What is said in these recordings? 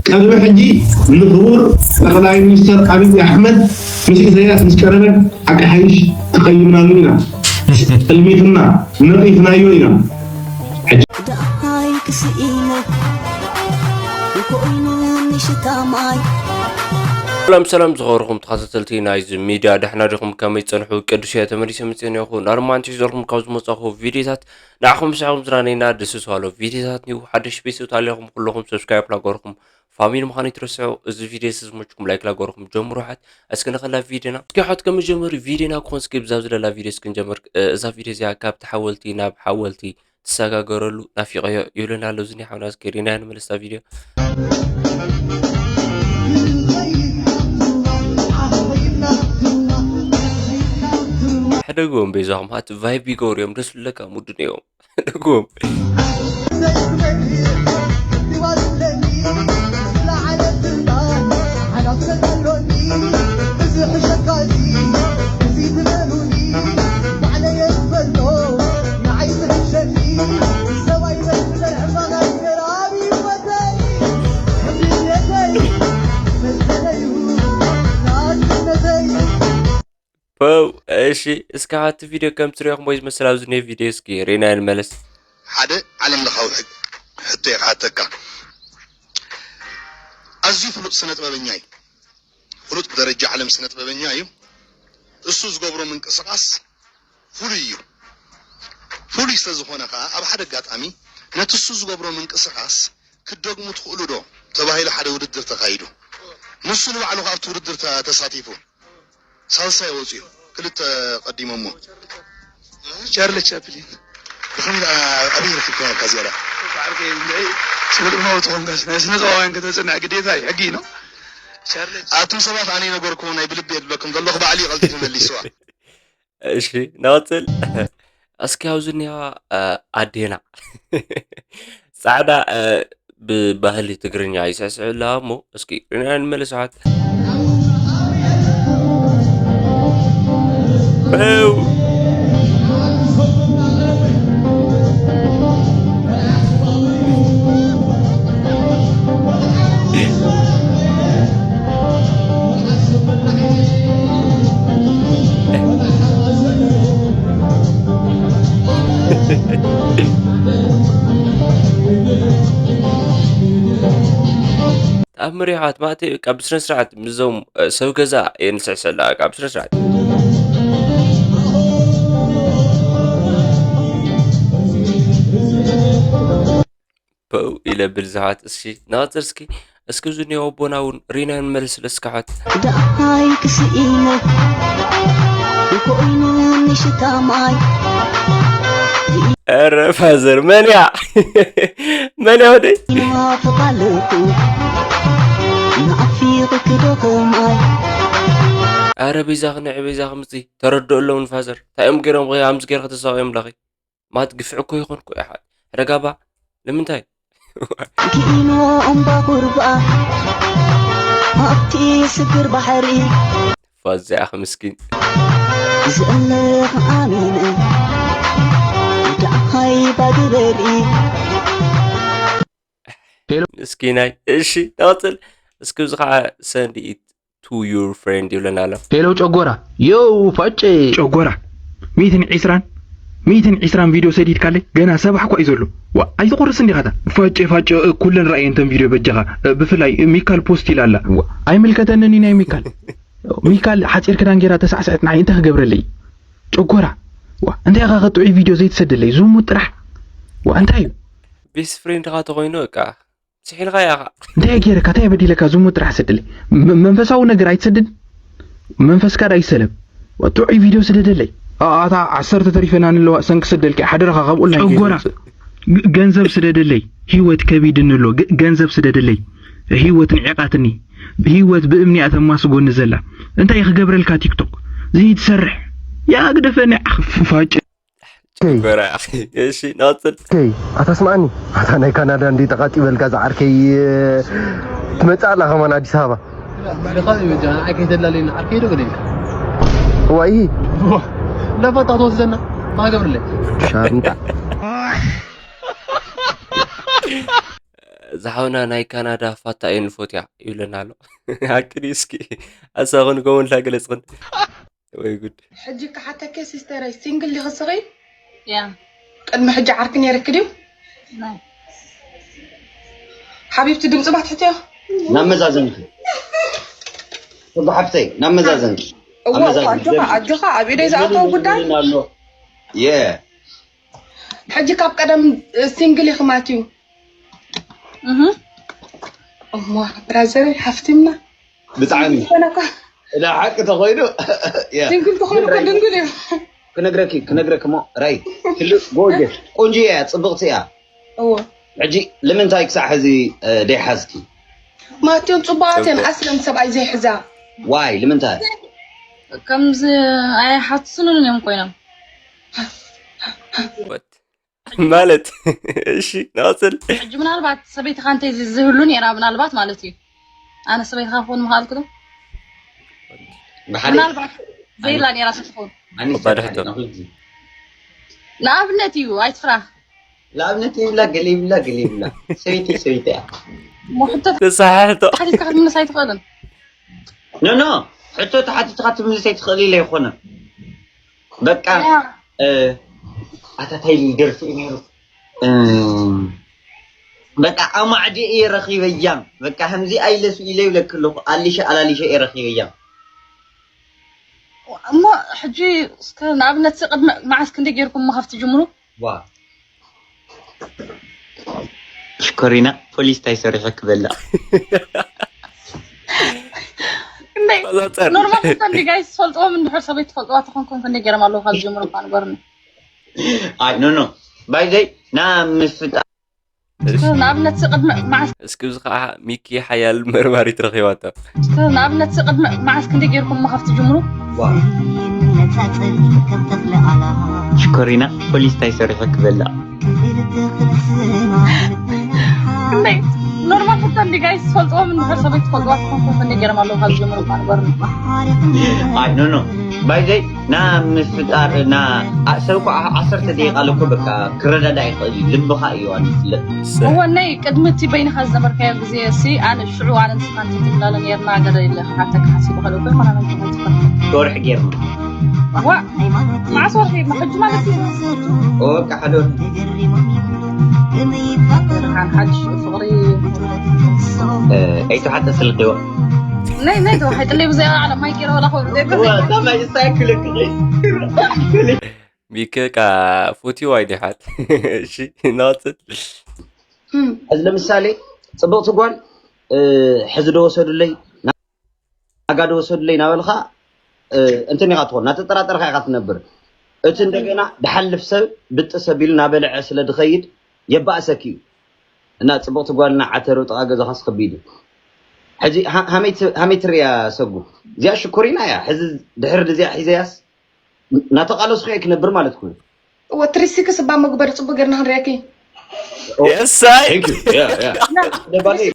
ቅድሚ ሕጂ ንክቡር ጠቕላይ ሚኒስተር ኣብይ ኣሕመድ ምስ ኢሳያስ ምስ ቀረበ ሓቂ ሓይሽ ተቐይምናሉ ኢና። ጥልሚትና ነቒፍናዮ ኢና። ሕጂ ደሃይ ክስኢነ እንኮ ኮይኑ ምሽታ ማይ ሰላም ሰላም ዝኸበርኩም ተኸታተልቲ ናይዚ ሚድያ፣ ደሕና ዲኹም? ከመይ ጸንሑ? ቅዱስ እየ ተመሊሰ መጽኤ ነኹ። ናርማንቲ ሒዘልኩም ካብ ዝመጻኹ ቪዲዮታት ንዓኹም ምሳኹም ዝራነይና ደስ ዝባሎ ቪዲዮታት ኒው ሓደሽ ቤተሰብ ታሊኹም ኩለኹም ሰብስክራይብ ላገርኩም ፋሚሊ ምዃኑ ይትረስዑ። እዚ ቪዲዮ እዚ ዝመችኩም ላይክ ላገርኩም ጀምሩ። ሓት እስኪ ንኸላ ቪዲዮና እስኪ ሓት ከመጀመሪ ቪዲዮና ክኾን እስኪ ብዛ ዝደላ ቪዲዮ እስኪ ንጀምር። እዛ ቪዲዮ እዚኣ ካብ ተሓወልቲ ናብ ሓወልቲ ትሰጋገረሉ ናፊቐዮ ይብለና ኣሎ። እዚ ናይ ሓውና እስኪ ሪና ንመለስታ ቪድዮ። ሕደግዎም በይዛኹም ሃት ቫይብ ይገብሩ እዮም ደስ ዝብለካ ሙድ ነይዎም። ሕደግዎም። ፖው እሺ እስኪ ሓቲ ቪድዮ ከም ትሪኦኹም ወይ ዝመስል ኣብዚ ኔ ቪድዮ እስኪ ሬና ንመለስ። ሓደ ዓለም ለኻዊ ሕቶ እየ ክሓተካ። ኣዝዩ ፍሉጥ ስነ ጥበበኛ እዩ። ፍሉጥ ብደረጃ ዓለም ስነ ጥበበኛ እዩ። እሱ ዝገብሮ ምንቅስቃስ ፍሉይ እዩ። ፍሉይ ስለ ዝኾነ ከዓ ኣብ ሓደ ኣጋጣሚ ነቲ እሱ ዝገብሮ ምንቅስቃስ ክትደግሙ ትኽእሉ ዶ ተባሂሉ ሓደ ውድድር ተኻይዱ። ንሱ ንባዕሉ ከዓ ኣብቲ ውድድር ተሳቲፉ። ሳልሳይ ወፂኡ ክልተ ቀዲሞሞ። ቻርሊ ቻፕሊን። ብኸመይ ደኣ ኣበይ ረኺብካያ እዚኣ ደኣ? ዓርከይ እንድዒ ስነ ጥበባዊ ተኾንካስ ናይ ስነ ጥበባውያን ከተፅንዕ ግዴታ እዩ ሕጊ ነው። ቻርሊ ኣቱም ሰባት ኣነ ይነገርኩ ናይ ብልቢ የድለኩም ዘለኹ ባዕሊ ቀልጢፉ መሊስዋ። እሺ ንቐፅል። እስኪ ኣብዚ እኒሃ ኣዴና ጻዕዳ ብባህሊ ትግርኛ ይስዕስዕ ኣለዋ እሞ እስኪ ርኢና ንመለስ ኣሕዋት። ኣብ መሪሓት ማእተ በቃ ብስነ ስርዓት ምስዞም ሰብ ገዛ እየ ንስዕስዕ ኣለካ ብስነ ስርዓት። ፖው ኢለ ብልዝሓት እሺ ንቐፅል እስኪ እስኪ እዚ ኒኦ ኣቦና እውን ሪና ንመልስ ለስካሓት ደሃይ ክስኢነ እንኮይኑ ምሽታ ማይ ኧረ ፋዘር መንያ መንያ ወደይ ናፍቃለኩ ናፊቅክ ዶ ከማይ ኣረ ቤዛኺ ንዒ ቤዛኺ ምፂ ተረድኦ ኣለውን ፋዘር እንታይ እዮም ገይሮም ኸ ኣምዚ ገይርካ ተሳቂዮም ላኺ ማት ግፍዒ እኮ ይኾን እኮ ኢኻ ሕደጋ እባ ንምንታይ ኪኖ እምባ ጉርባ ኣብቲ ስግር ባሕሪ ፋዚኣኺ ምስኪን ዝእምኽ ኣሚነ ደሓይ ባግበሪ ምስኪናይ እሺ ንቐፅል እስኪ እዚ ከዓ send it to your friend ይብለና ኣሎ። ሄሎ ጨጎራ ዮው ፋጨ ጨጎራ ሚእትን ዒስራን ሚእትን ዒስራን ቪድዮ ሰዲድካለይ ገና ሰባሕ እኳ እዩ ዘሎ ዋ ኣይትቑርስ እንዲኻ እታ ፋጨ ፋጨ ኩለን ረኣየን እተን ቪድዮ በጃኻ ብፍላይ ሚካል ፖስት ኢላ ኣላ ዋ ኣይምልከተንን እዩ ናይ ሚካል ሚካል ሓፂር ክዳን ጌራ ተሳዕስዐት ንዓይ እንታይ ክገብረለይ ጨጎራ ዋ እንታይ ኢኻ ከጥዑይ ቪድዮ ዘይትሰደለይ ዝሙት ጥራሕ ዋ እንታይ እዩ ቤስት ፍሬንድኻ ተኾይኑ በቃ ስሒልካያ ኢኻ። እንታይ ገይረካ እንታይ በዲለካ ዝሙት ጥራሕ ሰደለይ መንፈሳዊ ነገር ኣይትሰድድ መንፈስካ ዳ ይሰለም ጥዑይ ቪድዮ ስደደለይ ኣታ ዓሰርተ ተሪፈና ንለዋ እሰን ክሰደልኪ ሓደራኻ ካብኡ ናይ ጨጎራ ገንዘብ ስደደለይ ህይወት ከቢድኒ ኣሎ ገንዘብ ስደደለይ ህይወት ንዒቓትኒ ህይወት ብእምኒያ ተማስጎኒ ዘላ እንታይ ክገብረልካ ቲክቶክ ዘይትሰርሕ ያ ግደፈኒ ዓኽ ፋጭ ጨጎራ እሺ ናፅል ከይ ኣታ ስምዓኒ ኣታ ናይ ካናዳ እንዴ ጠቃጢ በልካ ዝዓርከይ ትመፅእ ኣላ ከማን ኣዲስ ኣበባ ባዕልኻ እዩ በጃ ንዓይ ከይተላለየኒ ዓርከይ ዶ ገለ ኢልካ ዋይ ለፈታ ትወስደና ማገብርለ ሻርምጣ ዝሓውና ናይ ካናዳ ፋታ እየ ንፎትያ ይብለና ኣሎ። ሓቂ ድዩ? እስኪ ኣሳኹን ከምኡ ኢልካ ገለጽኽን። ወይ ጉድ። ሕጂ ክሓተኪ ሲስተረይ፣ ሲንግል ዲኺ ስኺ? ያ ቅድሚ ሕጂ ዓርኪ ነይርኪ ድዩ? ናይ ሓቢብቲ ድምፂ ባትሕትዮ? ናብ መዛዘንኪ ተጓሓፍተይ ናብ መዛዘንኪ እዋ እዋ፣ ኣጆኻ ኣጆኻ፣ ኣብ ኢደይ ዝኣተወ ጉዳይ። ኣሎ የ ሕጂ ካብ ቀደም ሲንግል ኢኺ ማለት እዩ። እህ እሞ ብራዘረይ ሓፍቲምና ብጣዕሚ ኮነኳ እዳ ሓቂ ተኮይኑ የ ድንግል ተኾይኑ እኮ ድንግል እዩ። ክነግረኪ ክነግረኪ ሞ ራይ ክል ጎጀ ቆንጆ እያ ጽብቕቲ እያ። እዎ ሕጂ ንምንታይ ክሳዕ ሕዚ እ፣ ደይሓዝኪ? ማቴዎን ጽቡቓት እየን ጽቡቕ። ኣስለን ሰብኣይ ዘይሕዛ። ዋይ ንምንታይ? ከምዚ ኣይሓስኑን እዮም ኮይኖም። What? ማለት እሺ ንቐጽል። ሕጂ ምናልባት ሰበይትኻ እንተይ ዝህሉ ነይራ ምናልባት ማለት እዩ። ኣነ ሰበይትኻ ክኾን ምኽኣልኩ ዶ? ብሓደ ምናልባት ዘይላ ነይራ ተትኾን። ኣንስቲ ከባድ ሕቶ። ኣሕዋትና ኩሉ ግዜ። ንኣብነት እዩ ኣይትፍራህ። ንኣብነት ይብላ ገለ ይብላ ገለ ይብላ ሰበይቲ ሰበይቲ እያ። እሞ ሕቶ ተሳሕሕቶ። ተሓቲትካ ክትምልስ ኣይትኽእልን። ኖ ኖ ሕቶ ተሓቲትካ ትምልስ ኣይትኽእል ኢለ ኣይኮነን። በቃ ያ። እ፣ ኣታ ታይ ደርፊ እዩ ነይሩ እ፣ በቃ ኣማዕዲ እየ ረኺበያ በቃ ከምዚ ኣይለሱ ኢለ ይብለክ ኣለኹ ኣሊሸ ኣላሊሸ እየ ረኺበያ። እሞ ሕጂ እስከ ንኣብነት ቅድሚ መዓስ ክንደይ ገይርኩም መኸፍቲ ጅምሩ? ዋ ሽኮሪና ፖሊስ ታይ ሰሪሑ ክበላ እንዴ ተቆጻጸር። ኖርማል እንዲ ጋይስ ትፈልጥዎም እንድሕር ሰበይት ትፈልጥዋ ተኾንኩም ክንደይ ገይሮም ኣለዉ ካብ ዝጀምሩ እኳ ንገሩኒ። ኣይ ኖ ኖ ባይዘይ ና ምፍጣር እስከ ንኣብነት ቅድሚ መዓስ እስኪ እዚ ከዓ ሚኪ ሓያል መርማሪት ረኺባቶ። እስከ ንኣብነት ቅድሚ መዓስ ክንደይ ገይርኩም መኸፍቲ ጅምሩ? ዋ ሽኮሪና ፖሊስ ታይ ሰሪሑ ክበላ እንዴ ኖርማል ሕቶ እንዲ ጋይስ ትፈልጥዎም እንድሕር ሰበይት ትፈልጥዋ ተኾንኩም ክንደይ ገይሮም ኣለዉ ካብ ዝጀምሩ እኳ ንገሩኒ። ኣይ ኖ ኖ ባይዘይ ና ምፍጣር ና ኣ- ሰብ እኮ ዓ- ዓሰርተ ደቂቃ ኣሎ እኮ በቃ ክረዳዳ ይኽእል እዩ ልብኻ እዩ ዋላ ዝፍለጥ። እወ ነይ ቅድሚ እቲ በይንኻ ዝነበርካዮ ግዜ እሲ ኣነ ሽዑ ኣነ ንስኻ እንተትብላለ ነርና ገለ ኢለ ክሓተካ ሓሲቡ ከለኩ ይኮና መን ትኾን ትኾን ወርሒ ጌርና ዋ መዓስ ወርሒ ሕጂ ማለት እዩ ኦ በቃ ሓደ ወርሒ ሓን ሓድሽ ፍቕሪ እ፣ ኣይተሓተ ስልኪ ዋ ነይ ነይ ተዋሓይ ጥለይ ብዘይ ዓለም ማይ ገይረ ወላ ኸው ዋ ታማይ ሳይክል ክኸይ ሚኪ ቃ ፉቲዋ ይዲሓት። እሺ ንቐጽል። ሕዚ ለምሳሌ ጽብቕቲ ጓል እ፣ ሕዚ ዶ ወሰዱለይ ናጋ ዶ ወሰዱለይ ናበልካ እ፣ እንትን ኢኻ ትኾን ናተጠራጠርካ ኢኻ ትነብር። እቲ እንደገና ድሓልፍ ሰብ ብጥስ ኣቢሉ ናበልዐ ስለ ድኸይድ የባእሰኪ እዩ። እና ጽብቕቲ ጓልና ዓተር ጥቓ ገዛኻስ ከቢድ እዩ። ሕዚ ሃ- ሃመይ ት- ሃመይ ትርእያ ሰጉ እዚኣ ሽኮሪና እያ። ሕዚ ድሕሪ ድዚኣ ሒዘያስ ናተቓለስኩ እየ ክነብር ማለት ኩ እወ ትሪሲክስ እባ መግበሪ ጽቡቅ ጌርና ክንሪአኪ። የሳይ Thank you. Yeah, yeah. ደባለይ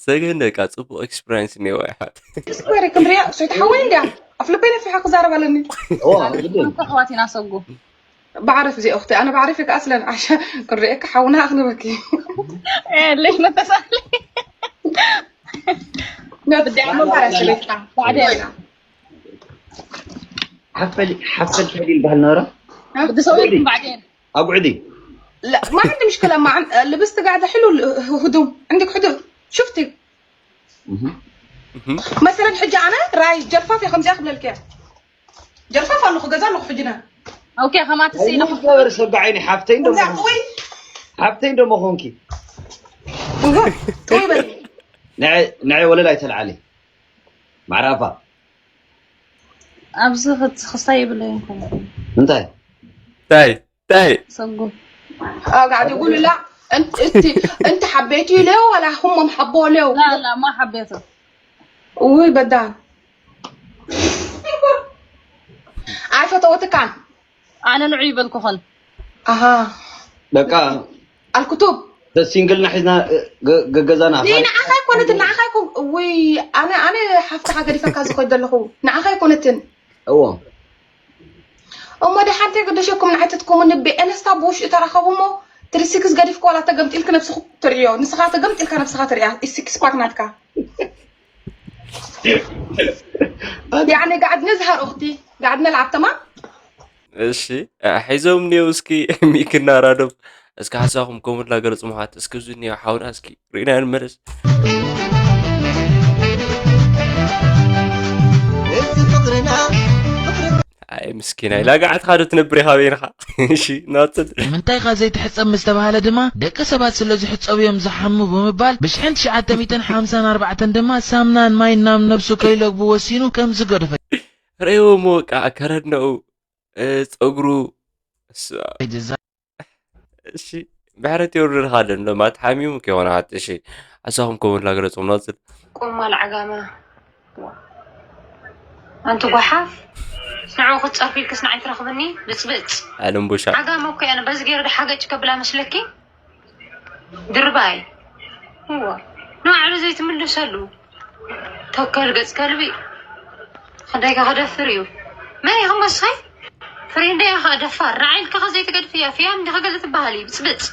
ሰገን ደቃ ጽቡቕ ኤክስፒሪንስ እኒኦ ይሓት። ስኮሪ ክንሪኣ ሶይት ሓወይ እንዲያ ኣፍልበይ ነፊሓ ክዛረብ ኣለኒ። ዋ ግድን ኣሕዋት ኢና ሰጉ ባዕረፍ እዚ እኽቲ ኣነ ባዕረፍ ይከኣስለን ዓሻ ክንሪአካ ሓውና ኣኽንበኪ። ለይ መተሳሊ ነብዳ መባራ ሰበይትካ ባዕደን ሓፈል ሓፈል ተዲል ባህል ነበረ ብሰውልኩም ባዕደን ኣጉዕዲ لا ما عندي مشكلة مع لبست قاعدة حلو هدوم عندك حدود شفتي مثلا حجة أنا راي جرفاف يا خمسة أخبل الكيف جرفاف أنا خو جزان أخو حجنا ኦኬ ከማት ሲ ኢሉ ገበር ሰብ ዓይኒ ሓፍተይ እንዶ لا قوي ሓፍተይ እንዶ መኾንኪ قوي قوي بني ንዐ ንዐ ወለል ኣይተልዓሊ ማዕራፋ ኣብዚ ክስ- ክስታይ ይብለይ እንኮ እንታይ ታይ ታይ ሰጉ آه قاعد يقول لا انت انت انت حبيتي له ولا هم حبوا له لا لا ما حبيته ውይ በዳን ኣይፈተወትካን ኣነ ንዑ ይበልኩኽን ኣሃ በቃ ኣልክቱብ ሲንግልና ሒዝና ገ- ገ- ገዛና ንዓኻ ኣይኮነትን ንዓኻ ኣይኮን ውይ ኣነ ኣነ ሓፍትኻ ገዲፈካ ዝኮድ ዘለኹ ንዓኻ ኣይኮነትን እዎ እሞ ደሓንተ ገደሸኩም ንዓይተትኩም ንቤ ኤነስታ ብውሽጢ ተራኸቡ እሞ ትሪ ሲክስ ገዲፍካ ዋላ ተገምጢልክ ነብስኹ ትርእዮ፣ ንስኻ ተገምጢልካ ነብስኻ ትርእያ። ኢስ ሲክስ ፓክ ናትካ። ያዕኒ ጋዕድነ ዝሃር ኡኽቲ፣ ጋዕድነ ልዓብ ተማም። እሺ፣ ሒዞም እኒው እስኪ ሚክና ራዶም እስኪ ሓሳኹም ኮመንት ላገለጹ ምዃት እስኪ ብዙ እኒው ሓውና እስኪ ርኢና ንመለስ። እዚ ፍቅርና ፍቅርና ኣይ ምስኪናይ ላጋዕትኻ ዶ ትነብር ኢኻ በይንኻ? እሺ ናጽል ንምንታይ ኻ ዘይትሕጸብ ምስ ተባሃለ ድማ ደቂ ሰባት ስለ ዝሕጸቡ እዮም ዝሓሙ ብምባል ብሽሕን ትሽዓተ ሚእትን ሓምሳን ኣርባዕተን ድማ ሳምናን ማይን ናብ ነብሱ ከይለግቡ ወሲኑ ከም ዝገደፈ ርእይዎም ወቃ ከረድነኡ እ፣ ጸጉሩ እሱ- ይዛረብ። እሺ ብሕረት የውርድኻ ደንዶ ማት ሓሚሙ ከይኾነ ሓቲ እሺ ሓሳኹም ኮመንት ላገለጹ ናጽል ቆማል ዓጋመ ኣንቲ ጓሓፍ ንዑ ክትጸርፊ ኢልክስ ንዓይ ትረኽብኒ ብጽብጽ ኣለም ቦሻ ዓጋመ እኮ እያ በዚ ገይረ ድሓገጭ ከብላ መስለኪ ድርባይ እዎ ንባዕሉ ዘይትምልሰሉ ተከል ገጽ ከልቢ ክንደይ ከደፍር እዩ መን ኢኹም ወሳይ ፍሬንደይ ኢኻ ደፋር ንዓይ ኢልካ ዘይትገድፍያ ፍያም እንዲኻ ገለ ትበሃል እዩ ብጽብጽ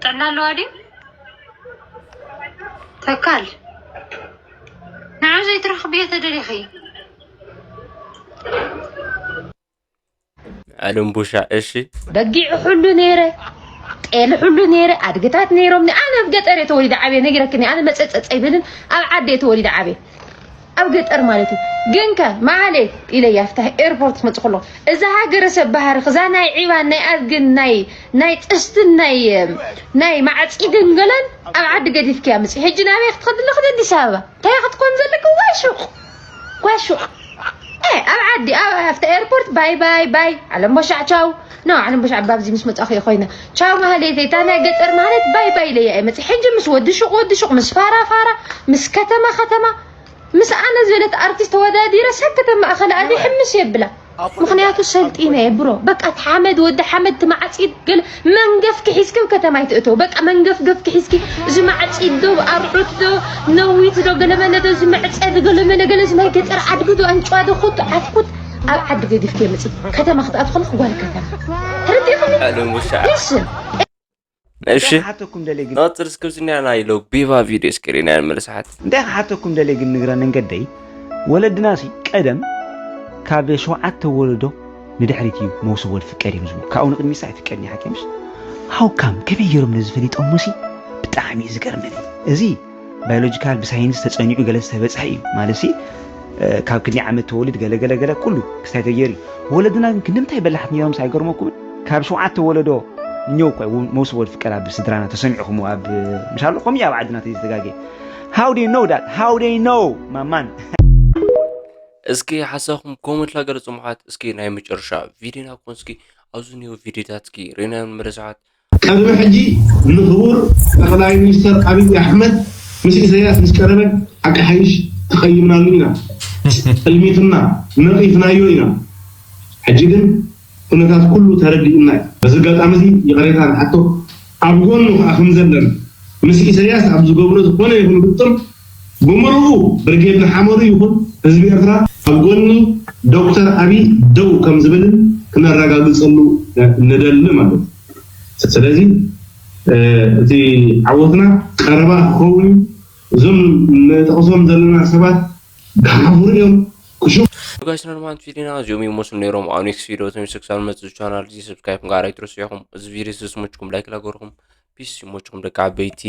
ጥዕና ኣለዋ ድዩ ተካል ንዑ ዘይትረኽብዮ ተደሊኺ ኣለም ቦሻ እሺ በጊዕ ሁሉ ነይረ ጤል ሁሉ ነይረ ኣድግታት ነይሮም ኣነ ኣብ ገጠር እየ ተወሊደ ዓብየ ነጊረክኒ ኣነ መፀፀፅ ኣይብልን ኣብ ዓዲ እየ ተወሊደ ዓብየ ኣብ ገጠር ማለት እዩ ግንከ ማህሌት ኢለ ያፍታህ ኤርፖርት ክመፅእ ከሎ እዛ ሃገረሰብ ባህርኽ እዛ ናይ ዒባን ናይ ኣድግን ናይ ናይ ጥስትን ናይ ናይ ማዕፂድን ገለን ኣብ ዓዲ ገዲፍክያ ምፂ ሕጂ ናበይ ክትኸዲ ኣለኽዲ ኣዲስ ኣበባ እንታይ ክትኮን ዘለኪ ዋሹቕ ጓሹቕ ኣብ ዓዲ ኣብቲ ኤርፖርት ባይ ባይ ባይ ዓለም ቦሻዕ ቻው ኖ ዓለም ቦሻዕ ኣብዚ ምስ መጻኹ ኮይነ ቻው ማህሌት እታ ናይ ገጠር ማህሌት ባይ ባይ ኢለያ እየ መጽእ ሕጂ ምስ ወዲ ሹቕ ወዲ ሹቕ ምስ ፋራ ፋራ ምስ ከተማ ከተማ ምስ ኣነ ዝበለት ኣርቲስት ተወዳዲረ ሰብ ከተማ ኣኸለ ኣዚ ሕምስ የብላ ምኽንያቱ ሰልጢነ እየ ብሮ በቃ እቲ ሓመድ ወዲ ሓመድ እቲ ማዕፂድ ገለ መንገፍኪ ሒዝኪ ኣብ ከተማ ኣይትእተው በቃ መንገፍገፍኪ ሒዝኪ እዚ ማዕፂድ ዶ ኣርዑት ዶ ነዊት ዶ ገለመለ ዶ እዚ መዕፀዲ ገለመለ ገለ እዚ ናይ ገጠር ዓድጊ ዶ ኣንጭዋ ዶ ኩት ዓፍኩት ኣብ ዓዲ ገዲፍኪ የምፅእ ከተማ ክትኣት ከለክ ጓል ከተማ ተረዲእኽኒ ኣለም ቦሻ ይስን እሺ ሓተኩም ደለ ግን ናጽር እስከ ዝኛ ናይ ሎቢባ ቪዲዮ እስክሪን ናይ መልሳት እንታይ ክሓተኩም ደለ ግን ንግረ መንገደይ ወለድናሲ ቀደም ካብ ሸውዓተ ወለዶ ንድሕሪት እዩ መውስቦ ፍቀድ እዮም ዝብሉ ካብኡ ንቅድሚሳ ኣይፍቀድን ሓኪምሽ ሃውካም ከመይ ገይሮም ነዚ ፈሊጦም ሙሲ ብጣዕሚ እዩ ዝገርመኒ እዚ ባዮሎጂካል ብሳይንስ ተጸኒዑ ገለ ዝተበጽሐ እዩ ማለት ሲ ካብ ክንደይ ዓመት ተወሊድ ገለ ገለ ገለ ኩሉ ክስታይ ተገይሩ እዩ ወለድና ግን ክንዲ ምንታይ በላሕት ነይሮም ሳይገርመኩምን ካብ ሸውዓተ ወለዶ እኛው እኮ መውስቦ ፍቀር ኣብ ስድራና ተሰሚዕኹም ኣብ ምሻሉ ከምኡ ኣብ ዓድና ተዘጋገ how do you know that how do you know ማማን እስኪ ሓሳኹም ኮመንት ላገለጹ ምሓት እስኪ ናይ መጨረሻ ቪዲዮና ኮን እስኪ ኣብዚ ኒው ቪዲዮታት እስኪ ሪና መረሳሓት ቅድሚ ሕጂ ንክቡር ጠቅላይ ሚኒስተር ኣብይ ኣሕመድ ምስ ኢሳያስ ምስ ቀረበ ሓቂ ሓይሽ ተቐይምናሉ ኢና፣ ጠልሚቱና፣ ነቒፍናዮ ኢና። ሕጂ ግን ኩነታት ኩሉ ተረዲኡና እዩ። በዚ ኣጋጣሚ እዚ ይቕሬታ ንሓቶ፣ ኣብ ጎኑ ከኣ ከም ዘለና ምስ ኢሳያስ ኣብ ዝገብሮ ዝኾነ ይኹን ግጥም ብምሉኡ ብርጌድ ንሓመዱ ይኹን ህዝቢ ኤርትራ ኣብ ጎኒ ዶክተር ኣብይ ደው ከም ዝብልን ክነረጋግጸሉ ንደሊ ማለት እዩ። ስለዚ እቲ ዓወትና ቀረባ ክኸውን እዩ። እዞም ንጠቕሶም ዘለና ሰባት ክሓፍሩ እዮም። ክሹ ጋይስ ኖርማል ቪዲዮና እዚኦም ይመስሉ ነይሮም ኣብ ኔክስት ቪዲዮ ተመልሰ ክሳብ ንመፅእ ቻናል እዚ ሰብስክራይብ ምግባር ኣይትረስዑ ኢኹም እዚ ቪዲዮ ዝስሙችኩም ላይክ ላገርኩም ፒስ ይሞችኩም ደቂ ዓበይቲ